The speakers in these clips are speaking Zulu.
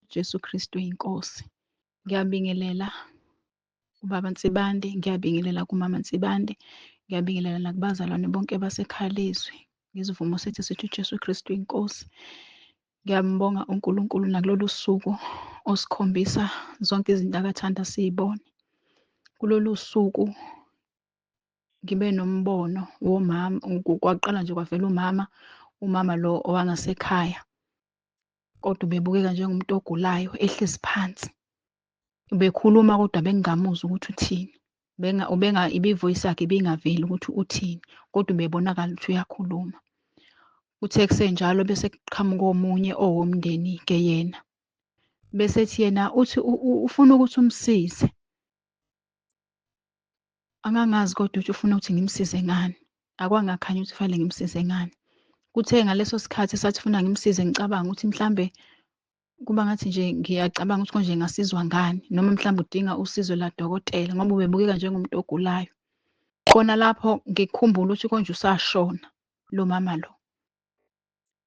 Jesu Kristu iNkosi. Ngiyabingelela ubaba Nsibande, ngiyabingelela kumama Nsibande, ngiyabingelela nakubazalwane bonke baseKhalizwe. Ngesivumo sethu sithi uJesu Kristu iNkosi. Ngiyambonga uNkulunkulu nakulolu suku osikhombisa zonke izinto akathanda siyibone. Kulolu suku ngibe nombono womama, kwaqala nje kwavela umama, umama lo owangasekhaya. Kodwa ubebukeka njengomuntu ogulayo ehlezi phansi. Ubekhuluma kodwa bengingamuzwa ukuthi uthini. Ubenga ibi-voice yakhe ibingaveli ukuthi uthini, kodwa ubebonakala ukuthi uyakhuluma. Kuthe kusenjalo bese kuqhamuka omunye owomndeni-ke yena. Bese ethi yena uthi ufuna ukuthi umsize. Angangazi kodwa ukuthi ufuna ukuthi ngimsize ngani. Akwangakhanya ukuthi fanele ngimsize ngani. Kuthe ngaleso sikhathi sathi funa ngimsize ngicabanga ukuthi mhlambe kuba ngathi nje ngiyacabanga ukuthi konje ngasizwa ngani noma mhlawumbe udinga usizo ladokotela ngoba ubebukeka njengomuntu ogulayo. Khona lapho ngikhumbula ukuthi konje usashona lo mama lo.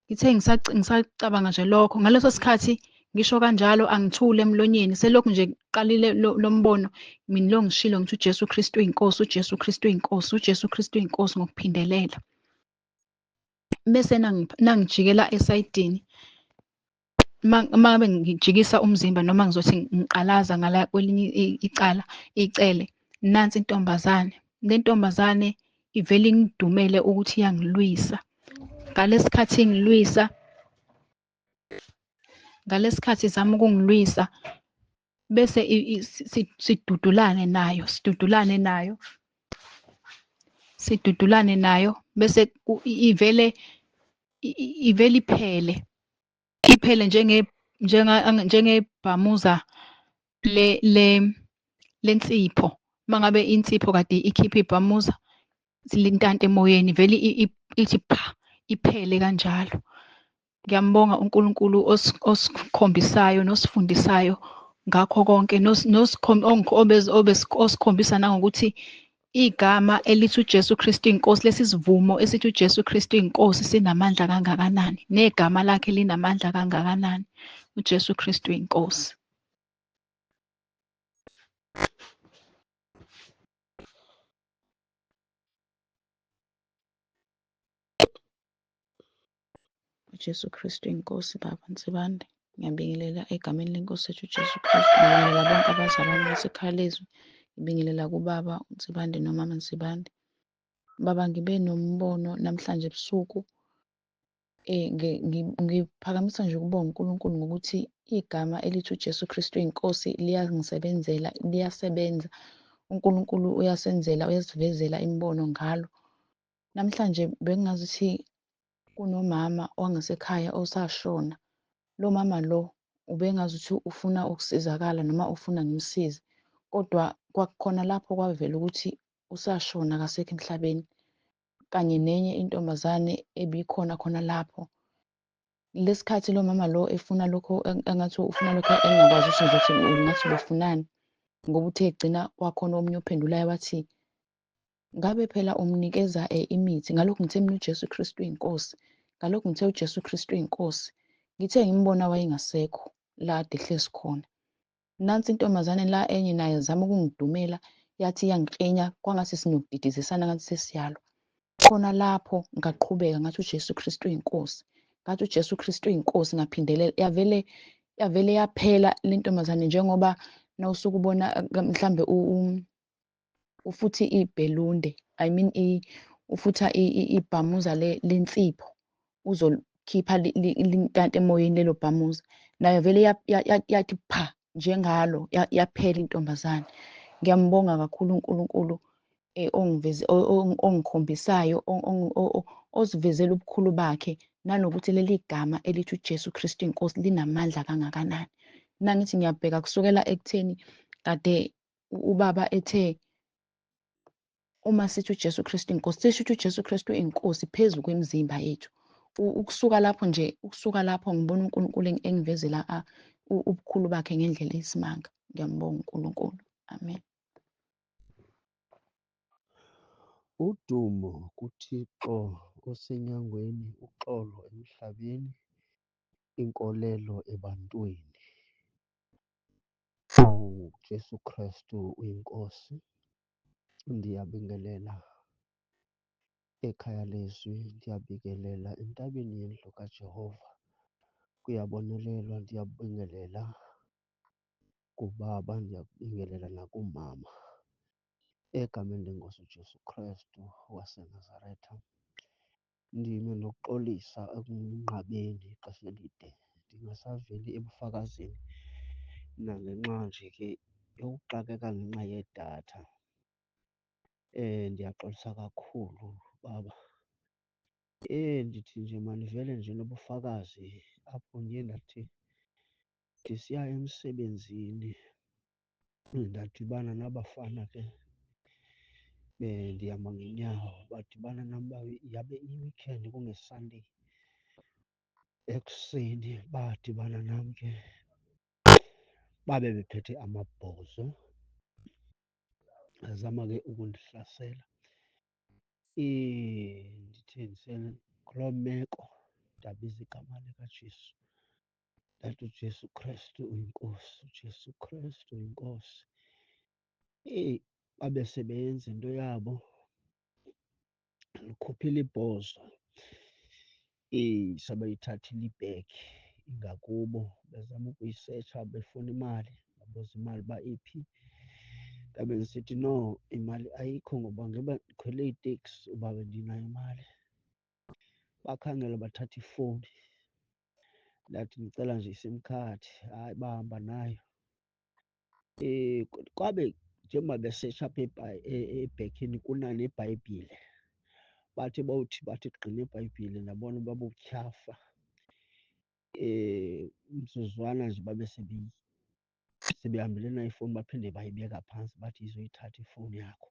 Ngithe ngisacabanga nje lokho ngaleso sikhathi ngisho kanjalo angithule emlonyeni selokhu nje kuqalile lo mbono mina lo ngishilo ngithi uJesu Kristu uyinkosi, uJesu Kristu uyinkosi, uJesu Kristu uyinkosi ngokuphindelela. Bese nangijikela esayidini uma ngabe ngijikisa umzimba noma ngizothi ngiqalaza ngala kwelinye icala icele nansi intombazane. Le ntombazane ivele ingidumele ukuthi iyangilwisa. Ngalesikhathi ingilwisa, ngalesikhathi izama ukungilwisa bese sidudulane nayo, sidudulane nayo, sidudulane nayo bese ivele ivele iphele. Iphele njengebhamuza lensipho. Uma ngabe insipho kade ikhipha ibhamuza lintanta emoyeni ivele ithi pha iphele kanjalo. Ngiyambonga uNkulunkulu osikhombisayo nosifundisayo ngakho konke osikhombisa nangokuthi igama elithi uJesu Kristu iNkosi, lesi sivumo esithi uJesu Kristu iNkosi sinamandla kangakanani, negama lakhe linamandla kangakanani, uJesu Kristu iNkosi. UJesu Kristu iNkosi, Baba Nsibande. Ngiyabingelela egameni lenkosi yethu uJesu Kristu. Ngibingelela bonke abazalwane baseKhalezwe. Ngibingelela kubaba uNsibande nomama Nsibande. Baba, ngibe nombono namhlanje ebusuku. Ngiphakamisa nje ukubonga uNkulunkulu ngokuthi igama elithi uJesu Kristu iNkosi liyangisebenzela, liyasebenza. uNkulunkulu uyasenzela, uyasivezela imibono ngalo. Namhlanje bengingazuthi kunomama wangasekhaya osashona. Lo mama lo ubengazuthi ufuna ukusizakala noma ufuna ngimsize, kodwa kwakukhona lapho kwavela ukuthi usashona akasekho emhlabeni, kanye nenye intombazane ebikhona khona lapho. Lesikhathi lo mama lo efuna lokho engathi ufuna lokho engingakwazi ukuthi ngizothi ngathi ubefunani, ngoba uthe egcina kwakhona omunye ophendulayo wathi ngabe phela umnikeza imithi. Ngalokhu ngithe mina uJesu Kristu uyinkosi, ngalokhu ngithe uJesu Kristu uyinkosi, ngithe ngimbona wayengasekho la kade ehlezi khona. Nansi intombazane la enye nayo zama ukungidumela yathi iyangiklinya kwangathi sinokudidizisana ngathi sesiyalwa. Khona lapho ngaqhubeka ngathi uJesu Kristu uyinkosi, ngathi uJesu Kristu uyinkosi, ngaphindelela yavele yavele yaphela le ntombazane njengoba nawusuke ubona mhlambe ufuthi ibhelunde, I mean ufutha ibhamuza lensipho uzolikhipha lintante emoyeni lelo bhamuza, nayo vele yathi pha njengalo yaphela intombazane. Ngiyambonga kakhulu uNkulunkulu ongiveze ongikhombisayo osivezela ubukhulu bakhe nanokuthi leli gama elithi uJesu Kristu iNkosi linamandla kangakanani. Nangithi ngiyabheka kusukela ekutheni kade ubaba ethe uma sithi uJesu Kristu inkosi, sisho ukuthi uJesu Kristu inkosi phezu kwemizimba yethu. Ukusuka lapho nje, ukusuka lapho ngibona uNkulunkulu engivezela ubukhulu bakhe ngendlela eyisimanga. Ngiyambonga uNkulunkulu. Amen. Udumo kuThixo osenyangweni, uxolo emhlabeni, inkolelo ebantwini. UJesu Kristu uyiNkosi. Ndiyabingelela ekhaya lezwi, ndiyabingelela entabeni yendlu kaJehova. Kuyabonelelwa, ndiyabingelela kubaba, ndiyakubingelela nakumama. Egameni leNkosi uJesu Kristu waseNazaretha, ndime nokuxolisa ekunqabeni ixesha elide ndingasaveli ebufakazini nangenxa nje ke yokuxakeka ngenxa yedatha. Ndiyaxolisa kakhulu baba. Ndithi nje mandivele nje nobufakazi apho ndiye ndathi ndisiya emsebenzini ndadibana nabafana ke ndihamba ngeenyawo, badibana nam yabe iyi-weekend kungeSunday ekuseni. Badibana nam ke babe bephethe amabhozo, bazama ke ukundihlasela. Ndithe ndisekuloo meko ndabiza igama likaJesu, ndathi uJesu Krestu uyiNkosi, uJesu Krestu uyiNkosi. Eyi, babe sebeyenza into yabo, likhuphile ibhozo sebeyithathile ibhegi ingakubo, bezama ukuyisetsha befuna imali, babuza imali uba iphi. Ndabe ndisithi no, imali ayikho ngoba ngeba ndikhwele iteksi uba bendinayo imali. Bakhangela bathatha ifowuni, ndathi ndicela nje iSIM card, hayi bahamba nayo. Kwabe njengoba besetsha apha ebhegini kunaneBhayibhile, bathi bawuthi bathi gqi neBhayibhile ndabona uba butyhafa. Umzuzwana nje babe sebehambile nayo ifowuni baphinde bayibeka phantsi bathi yizoyithatha ifowuni yakho.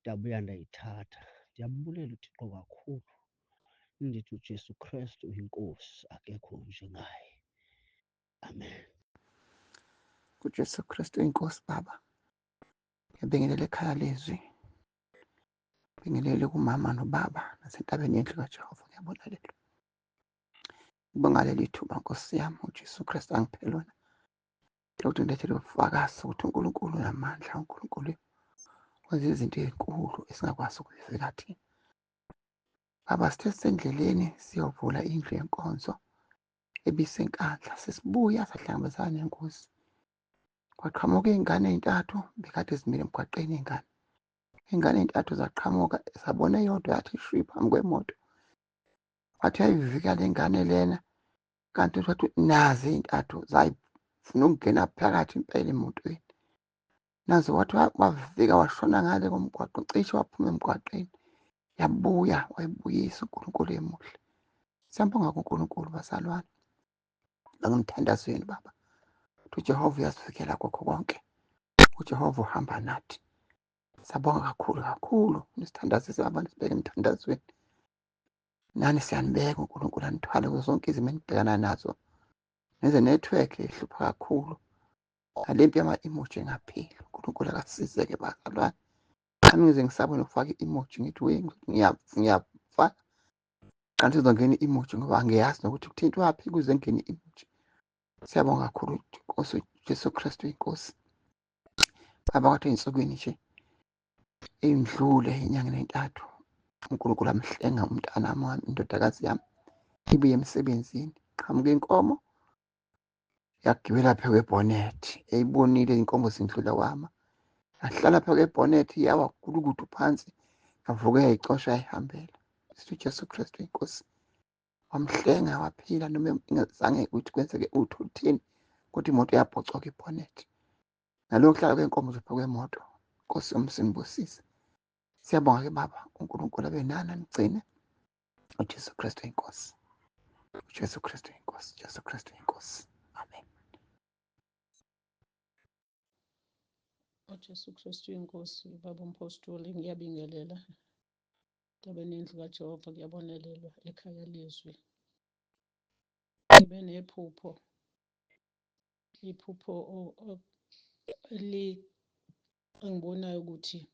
Ndabuya ndayithatha. Ndiyambulela uThixo kakhulu, ndithi uJesu Krestu uyiNkosi, akekho onjengaye. Amen. UJesu Kristu inkosi baba. Ngiyabingelela ekhaya lezwi. Ngibingelele kumama nobaba nasentabeni yendlu kaJehova ngiyabonelelwa. Ngibonga leli thuba Nkosi yami uJesu Kristu angiphe lona. Lokuthi ngilethele ubufakazi ukuthi uNkulunkulu unamandla, uNkulunkulu wenza izinto ezinkulu esingakwazi ukuzifika thina. Baba, sithe sisendleleni siyovula indlu yenkonzo ebiseNkandla, sesibuya sahlangabezana nengozi. Kwaqhamuka iy'ngane ey'ntathu bekade zimile emgwaqeni iy'ngane. Iy'ngane ey'ntathu zaqhamuka sabona eyodwa yathi shwi phambi kwemoto. Wathi uyayivika le ngane lena kanti wathi nazi iy'ntathu zayifuna ukungena phakathi impela emotweni. Nazo wathi wavika washona ngale komgwaqo cishe waphuma emgwaqeni. Yabuya wayibuyisa uNkulunkulu emuhle. Siyambonga kuNkulunkulu bazalwane. Nangomthandazweni baba. Uthi uJehova uyasivikela kukho konke. UJehova uhamba nathi. Siyabonga kakhulu kakhulu. Nisithandazise baba, nisibeke emthandazweni. Nani siyanibeka uNkulunkulu anithwale kuzo zonke izimo enibhekana nazo. Neze network ehlupha kakhulu. Nale mpi yama-emoji engapheli. uNkulunkulu akasizeke bazalwane. Nami ngize ngisabe nokufaka i-emoji ngithi we ngiyafaka. Kanti izongena i-emoji ngoba angiyazi nokuthi kuthintwaphi kuze ngene i-emoji. Siyabonga kakhulu Nkosi Jesu Kristu inkosi. Baba kwathi ey'nsukwini nje ey'ndlule inyanga entathu uNkulunkulu amhlenga umntanami wami indodakazi yami ibuye emsebenzini qhamuka inkomo yagibela phezu kwebhonethi eyibonile inkomo zindlula wama yahlala phezu kwebhonethi yawa gulukudu phansi yavuka yayicosha yayihambela. Sithi uJesu Kristu inkosi wamhlenga waphila noma ingazange ukuthi kwenzeke utho olutheni kodwa imoto yabhocoka ibhonethi. Nalokhu kuhlala kwenkomo nje phezu kwemoto Nkosi yomsimbusise. Siyabonga ke baba uNkulunkulu abe nani anigcine. uJesu Kristu inkosi. uJesu Kristu inkosi. uJesu Kristu inkosi. Amen. UJesu Kristu inkosi, baba umpostoli, ngiyabingelela. Entabeni yendlu kaJehova kuyabonelelwa ekhaya lezwi. Ngibe nephupho, iphupho eli engibonayo ukuthi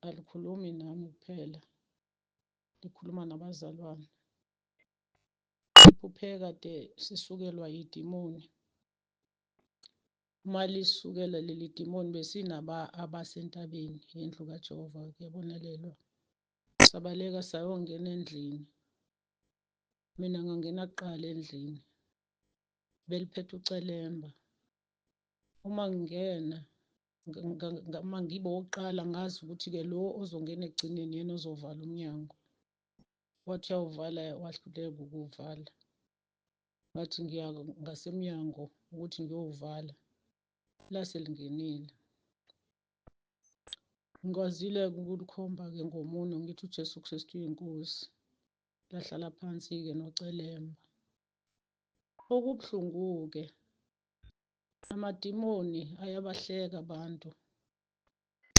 alikhulumi nami kuphela, likhuluma nabazalwane. Ngiphuphe kade sisukelwa yidimoni. Uma lisukela leli dimoni besinaba abasentabeni yendlu kaJehova kuyabonelelwa. Sabaleka sayongena endlini. Mina ngangena kuqala endlini. Beliphethe ucelemba. Uma ngingena uma ngibe owokuqala ngazi ukuthi-ke lo ozongena ekugcineni yena ozovala umnyango. Wathi uyawuvala wahluleka ukuwuvala. Ngathi ngiya ngasemnyango ukuthi ngiyowuvala, lase lingenile. Ngikwazile-ke ukulikhomba-ke ngomunwe ngithi uJesu Kristu uyinkosi. Lahlala phansi-ke nocelemba. Okubuhlungu-ke amadimoni ayabahleka abantu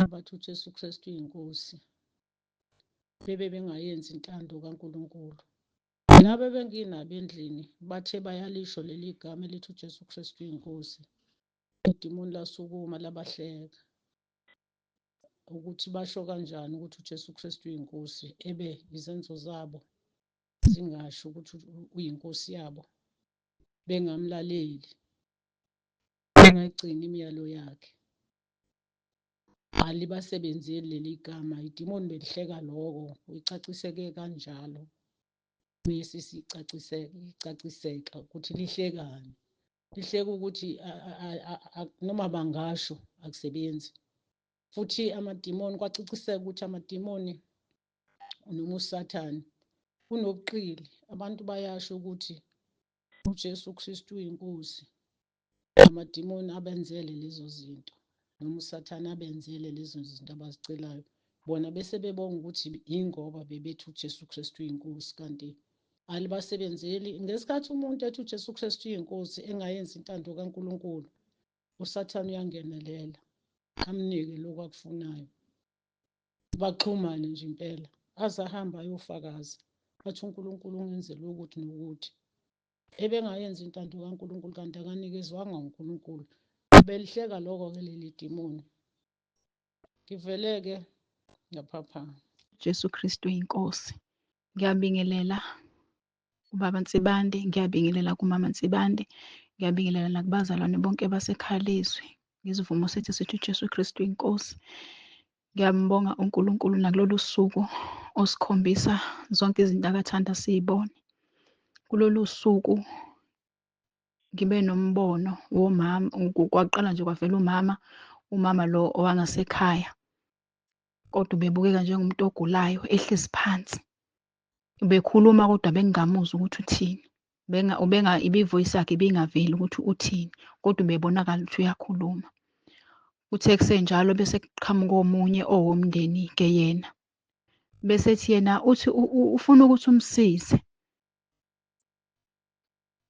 abathi uJesu Kristu uyinkosi bebe bengayenzi intando kaNkulunkulu. Laba ebenginabo endlini bathe bayalisho leli gama elithi uJesu Kristu uyinkosi. Idimoni lasukuma labahleka ukuthi basho kanjani ukuthi uJesu Kristu uyinkosi ebe izenzo zabo zingasho ukuthi uyinkosi yabo bengamlaleli bengayigcini imiyalo yakhe. Alibasebenzeli leli gama idimoni belihleka loko uyicaciseke kanjalo bese sicaciseka ukuthi lihlekani lihleka ukuthi noma bangasho akusebenzi futhi amadimoni kwaciciseka ukuthi amadimoni noma usathane unobuqili abantu bayasho ukuthi uJesu Kristu uyinkosi amadimoni abenzele lezo zinto noma usathane abenzele lezo zinto abazicelayo bona bese bebonga ukuthi yingoba bebethi uJesu Kristu uyinkosi kanti alibasebenzeli ngesikhathi umuntu ethi uJesu Kristu uyinkosi engayenzi intando kaNkulunkulu usathane uyangenelela amnike lokhu akufunayo baxhumane nje impela aze ahambe ayofakaza athi uNkulunkulu ungenzele ukuthi nokuthi ebengayenzi intando kaNkulunkulu kanti akanikezwanga uNkulunkulu belihleka lokho-ke leli dimoni ngivele-ke ngaphaphama. Jesu Kristu inkosi. Ngiyabingelela ubaba Nsibande, ngiyabingelela kumama Nsibande, ngiyabingelela nakubazalwane bonke basekhalizwe. Ngesivumo sethu sithi uJesu Kristu inkosi. Ngiyambonga uNkulunkulu nakulolu suku osikhombisa zonke izinto akathanda siyibone. Kulolu suku ngibe nombono womama, kwaqala nje kwavela umama, umama lo owangasekhaya kodwa ubebukeka njengomuntu ogulayo ehlezi phansi. Ubekhuluma kodwa bengingamuzwa ukuthi uthini. Ubenga ibi-voice yakhe ibingaveli ukuthi uthini kodwa ubebonakala ukuthi uyakhuluma. Kuthe kusenjalo bese kuqhamuka omunye owomndeni-ke yena. Bese ethi yena uthi ufuna ukuthi umsize.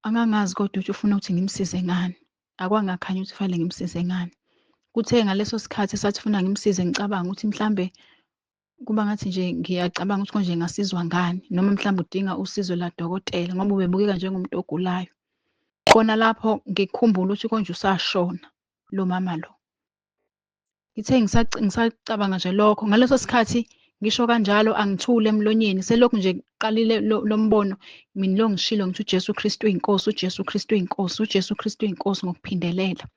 Angangazi kodwa ukuthi ufuna ukuthi ngimsize ngani. Akwangakhanya ukuthi kufanele ngimsize ngani. Kuthe ngaleso sikhathi esathi ufuna ngimsize ngicabanga ukuthi mhlambe kuba ngathi nje ngiyacabanga ukuthi konje ngasizwa ngani noma mhlawumbe udinga usizo ladokotela ngoba ubebukeka njengomuntu ogulayo. Khona lapho ngikhumbula ukuthi konje usashona lo mama lo. Ngithe ngisacabanga nje lokho ngaleso sikhathi ngisho kanjalo angithule emlonyeni selokhu nje qalile lo mbono mina lo ngishilo ngithi uJesu Kristu uyinkosi uJesu Kristu uyinkosi uJesu Kristu uyinkosi ngokuphindelela.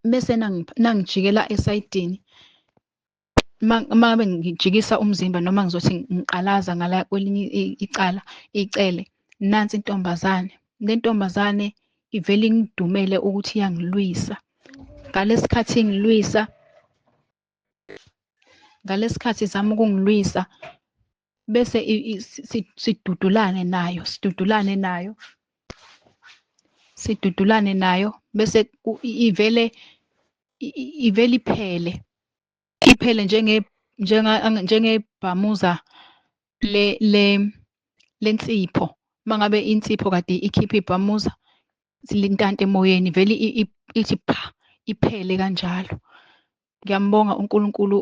Bese nangijikela esayidini uma ngabe ngijikisa umzimba noma ngizothi ngiqalaza ngala kwelinye icala icele nansi intombazane le ntombazane ivele ingidumele ukuthi iyangilwisa ngalesikhathi ingilwisa ngalesikhathi izama ukungilwisa bese sidudulane nayo sidudulane nayo sidudulane nayo bese ivele ivele iphele iphele njenge njenga njengebhamuza le le lensipho mangabe insipho kade ikhipha ibhamuza lintanta emoyeni vele ithi pha iphele kanjalo. Ngiyambonga uNkulunkulu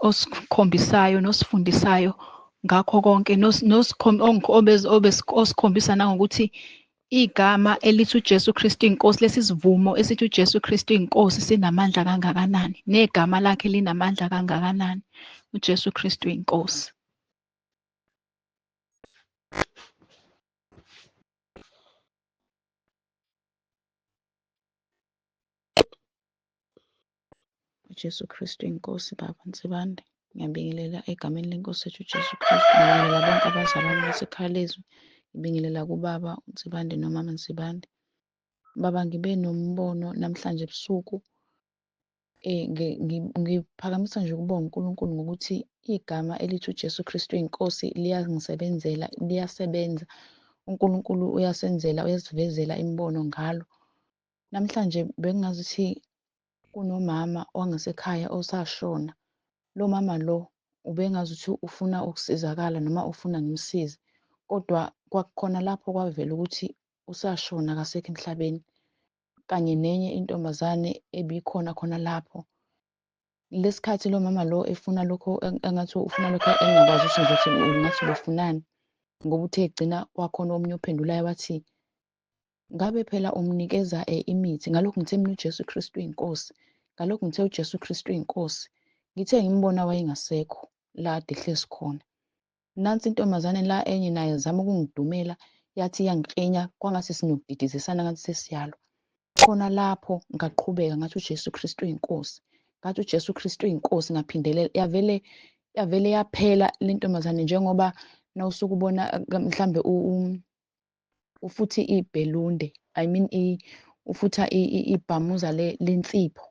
osikhombisayo nosifundisayo ngakho konke osikhombisa nangokuthi igama elithi uJesu Kristu inkosi lesi sivumo esithi uJesu Kristu inkosi sinamandla kangakanani negama lakhe linamandla kangakanani uJesu Kristu inkosi. UJesu Kristu inkosi Baba Nsibande. Ngiyabingelela egameni lenkosi yethu uJesu Kristu. Ngibingelela bonke abazalwane basekhaya lezwi. Ngibingelela kubaba uNsibande nomama Nsibande. Baba, ngibe nombono namhlanje ebusuku. Ngiphakamisa nje ukubonga uNkulunkulu ngokuthi igama elithi uJesu Kristu inkosi liyangisebenzela, liyasebenza. uNkulunkulu uyasenzela, uyasivezela imibono ngalo. Namhlanje bengingazuthi kunomama wangasekhaya osashona. Lo mama lo ubengazuthi ufuna ukusizakala noma ufuna ngimsize, kodwa kwakukhona lapho kwavela ukuthi usashona akasekho emhlabeni, kanye nenye intombazane ebikhona khona lapho. Lesikhathi lo mama lo efuna lokho engathi ufuna lokho engingakwazi ukuthi ngizothi ngathi ubefunani, ngoba uthe egcina kwakhona omunye ophendulayo wathi ngabe phela umnikeza imithi. Ngalokhu ngithe mina uJesu Kristu uyinkosi, ngalokhu ngithe uJesu Kristu uyinkosi. Ngithe ngimbona wayengasekho la kade ehlezi khona. Nansi intombazane la enye nayo zama ukungidumela, yathi iyangiklinya kwangathi sinokudidizisana ngathi sesiyalwa. Khona lapho ngaqhubeka ngathi uJesu Kristu uyinkosi, ngathi uJesu Kristu uyinkosi, ngaphindelela. Yavele yaphela le ntombazane, njengoba nawusuke ubona mhlambe ufuthi ibhelunde, I mean ufutha ibhamuza lensipho,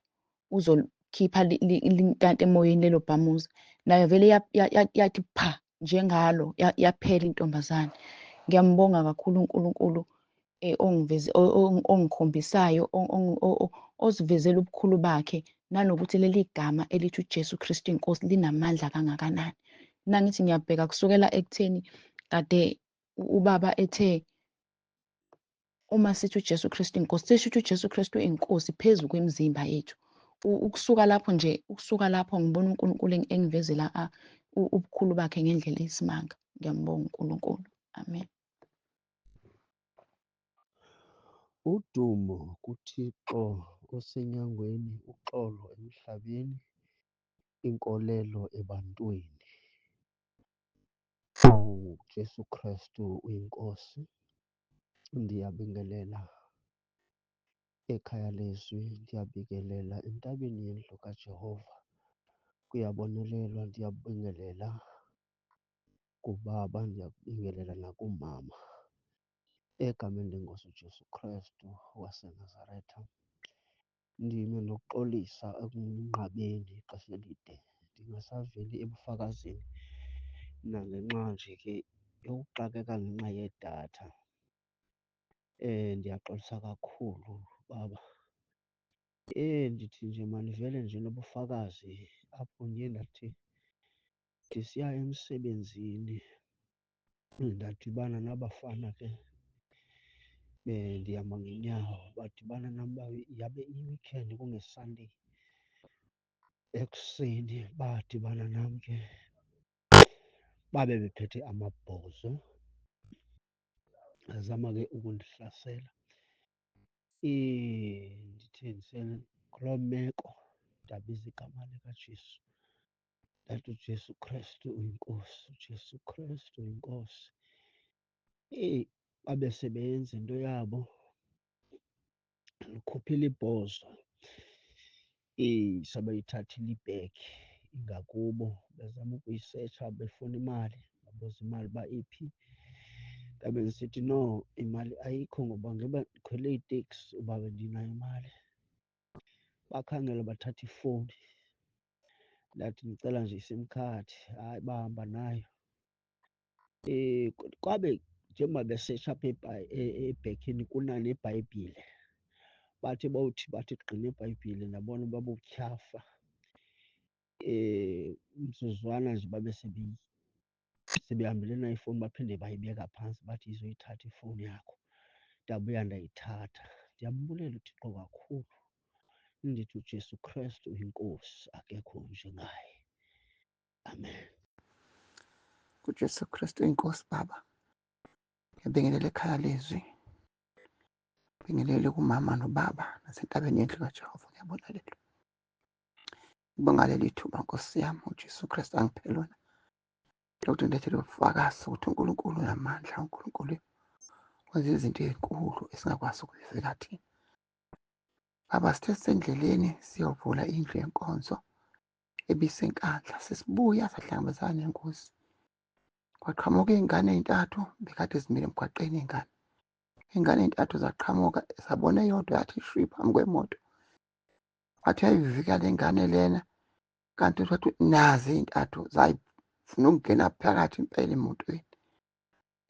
uzolikhipha lintanti emoyeni lelo bhamuza, nayo vele yathi pha njengalo, yaphela intombazane. Ngiyambonga kakhulu uNkulunkulu ongikhombisayo, osivezela ubukhulu bakhe, nanokuthi leli gama elithi uJesu Kristu inkosi linamandla kangakanani. Nangithi ngiyabheka kusukela ekutheni kade ubaba ethe uma sithi uJesu Kristu inkosi, sisho ukuthi uJesu Kristu inkosi phezu kwemizimba yethu. Ukusuka lapho nje, ukusuka lapho ngibona uNkulunkulu engivezela ubukhulu bakhe ngendlela eyisimanga. Ngiyambonga uNkulunkulu. Amen. Udumo kuThixo osenyangweni, uxolo emhlabeni, inkolelo ebantwini. UJesu Kristu uyiNkosi. Ndiyabingelela ekhaya lezwi, ndiyabingelela entabeni yendlu kaJehova. Kuyabonelelwa, ndiyabingelela kubaba, ndiyakubingelela nakumama. Egameni lenkosi uJesu Kristu waseNazaretha, ndime nokuxolisa ekunqabeni ixesha elide ndingasaveli ebufakazini nangenxa nje ke yokuxakeka ngenxa yedatha. Ndiyaxolisa kakhulu baba. Ndithi nje mandivele nje nobufakazi apho ndiye ndathi ndisiya emsebenzini ndadibana nabafana ke, bendihamba ngeenyawo, badibana nam yabe iyi-weekend kungeSunday ekuseni. Badibana nam ke babe bephethe amabhozo, bazama ke ukundihlasela. Ndithe ndisekuloo meko ndabiza igama likaJesu, ndathi uJesu Krestu uyiNkosi, uJesu Krestu uyiNkosi. Eyi, babe sebeyenza into yabo, likhuphile ibhozo. Sebeyithathile ibhegi ingakubo, bezama ukuyisetsha befuna imali, babuza imali uba iphi. Ndabe ndisithi no, imali ayikho ngoba ngeba ndikhwele iteksi uba bendinayo imali. Bakhangela bathatha ifowuni, ndathi ndicela nje iSIM card, hayi bahamba nayo. Kwabe njengoba besetsha apha ebhekini kunaneBhayibhile, bathi bawuthi bathi gqi neBhayibhile ndabona uba butyhafa. Umzuzwana nje babe sebehambile nayo ifowuni baphinde bayibeka phantsi bathi yizoyithatha ifowuni yakho. Ndabuya ndayithatha. Ndiyambulela uThixo kakhulu, ndithi uJesu Krestu uyiNkosi, akekho onjengaye. Amen. KuJesu Kristu inkosi Baba. Ngiyabingelela ekhaya lezwi. Ngibingelele kumama nobaba nasentabeni yendlu kaJehova ngiyabonalelwa. Ngibonga leli thuba Nkosi yami uJesu Kristu angiphe lona. Lokhu ngilethele ubufakazi ukuthi uNkulunkulu unamandla, uNkulunkulu wenza izinto ezinkulu esingakwazi ukuzifika thina. Baba, sithe sisendleleni siyovula indlu yenkonzo ebiseNkandla, sesibuya sahlangabezana nengozi. Kwaqhamuka iy'ngane ey'ntathu bekade zimile emgwaqeni iy'ngane. Iy'ngane ey'ntathu zaqhamuka sabona eyodwa yathi shwi phambi kwemoto. Wathi uyayivika le ngane lena kanti wathi nazi ey'ntathu zayifuna ukungena phakathi impela emotweni.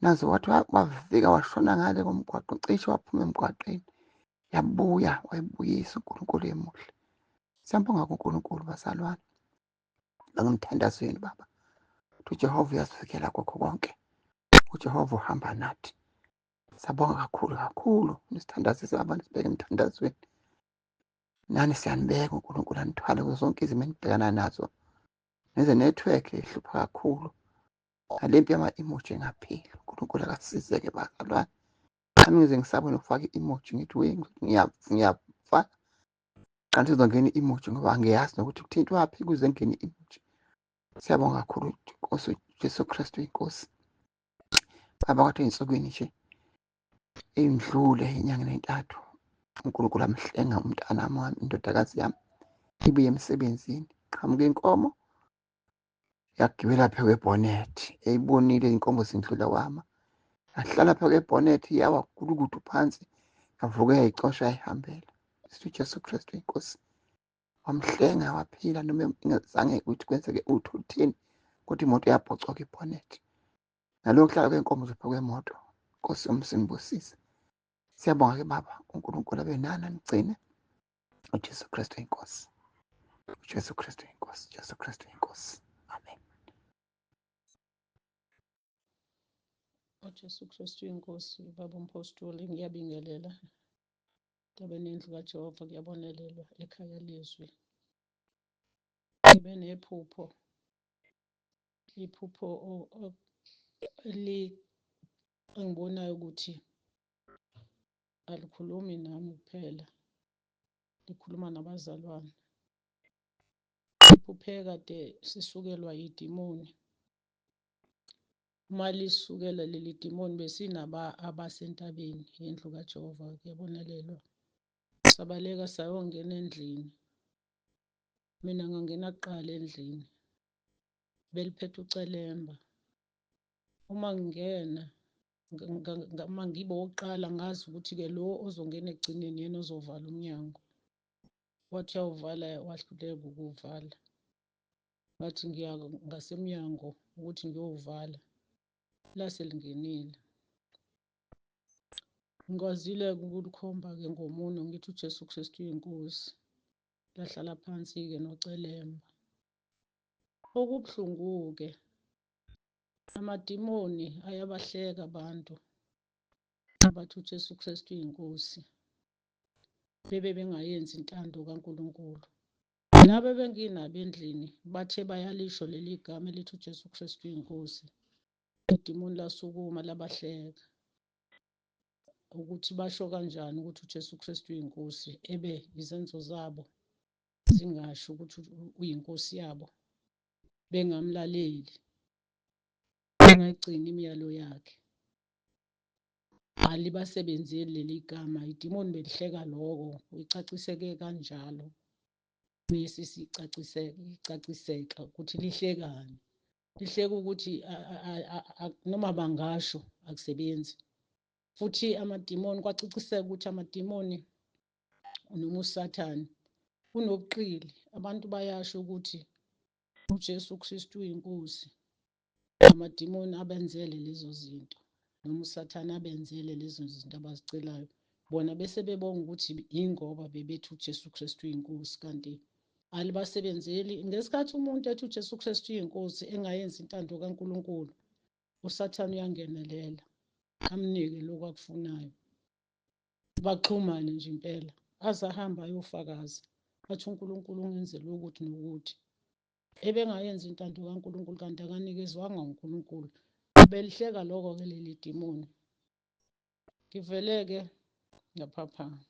Nazo wathi wavika washona ngale komgwaqo cishe waphuma emgwaqeni. Yabuya wayibuyisa uNkulunkulu emuhle. Siyambonga kuNkulunkulu bazalwane. Nangomthandazweni baba. UJehova uyasivikela kukho konke. UJehova uhamba nathi. Sabonga kakhulu kakhulu. Nisithandazise baba nisibeke emthandazweni. Nani siyanibeka uNkulunkulu anithwale kuzo zonke izimo enibhekana nazo. Neze network ihlupha kakhulu. Nale mpi yama-emoji engapheli. uNkulunkulu akasizeke bazalwane. Nami ngize ngisabe nokufaka i-emoji ngithi we ngiyafaka. Kanti izongena i-emoji ngoba angiyazi nokuthi kuthintwaphi kuze ngene i-emoji. Siyabonga kakhulu Nkosi Jesu Kristu inkosi. Baba kwathi ey'nsukwini nje ey'ndlule inyanga ney'ntathu uNkulunkulu amhlenga umntanami wami indodakazi yami ibuye emsebenzini qhamuka inkomo yagibela phe kwebhonethi eyibonile inkomo zindlula wama yahlala phe kwebhonethi yawa gulukudu phansi yavuka yayicosha yayihambela. Sithi uJesu Kristu inkosi wamhlenga waphila noma ingazange ukuthi kwenzeke utho oluthini kodwa imoto yabhocoka ibhonethi nalokhu kuhlala kwenkomo zipha kwemoto. Nkosi yomsimbusise. Siyabonga ke baba uNkulunkulu abe nani anigcine. uJesu Kristu inkosi. uJesu Kristu inkosi. uJesu Kristu inkosi. Amen. UJesu Kristu inkosi, baba umpostoli, ngiyabingelela. Entabeni yendlu kaJehova kuyabonelelwa ekhaya lezwi. Ngibe nephupho, iphupho eli engibonayo ukuthi alikhulumi nami kuphela, likhuluma nabazalwane. Iphuphe kade sisukelwa yidimoni. Uma lisukela leli dimoni besinaba abasentabeni yendlu kaJehova kuyabonelelwa. Sabaleka sayongena endlini. Mina ngangena kuqala endlini. Beliphethe ucelemba. Uma ngingena uma ngibe wokuqala ngazi ukuthi-ke lo ozongena ekugcineni yena ozovala umnyango. Wathi uyawuvala wahluleka ukuwuvala. Ngathi ngiya ngasemnyango ukuthi ngiyowuvala lase lingenile. Ngikwazile-ke ukulikhomba-ke ngomunwe ngithi uJesu Kristu uyinkosi. Lahlala phansi-ke nocelemba. Okubuhlungu-ke amadimoni ayabahleka abantu abathi uJesu Kristu uyinkosi bebe bengayenzi intando kaNkulunkulu. Laba ebenginabo endlini bathe bayalisho leli gama elithi uJesu Kristu uyinkosi. Idimoni lasukuma labahleka ukuthi basho kanjani ukuthi uJesu Kristu uyinkosi ebe izenzo zabo zingasho ukuthi uyinkosi yabo bengamlaleli bengayigcini imiyalo yakhe. Alibasebenzeli leli gama idimoni belihleka loko uyicaciseke kanjalo bese sicaciseka ukuthi lihlekani lihleka ukuthi noma bangasho akusebenzi futhi amadimoni kwaciciseka ukuthi amadimoni noma uSathane unobuqili abantu bayasho ukuthi uJesu Kristu uyinkosi amadimoni abenzele lezo zinto noma uSathane abenzele lezo zinto abazicelayo bona bese bebonga ukuthi yingoba bebethi uJesu Kristu uyinkosi kanti alibasebenzeli ngesikhathi umuntu ethi uJesu Kristu uyinkosi engayenzi intando kaNkulunkulu uSathane uyangenelela amnike lokhu akufunayo baxhumane nje impela aze ahambe ayofakaza athi uNkulunkulu ungenzele ukuthi nokuthi ebengayenzi intando kaNkulunkulu kanti akanikezwanga uNkulunkulu belihleka lokho-ke leli dimoni ngivele-ke ngaphaphama.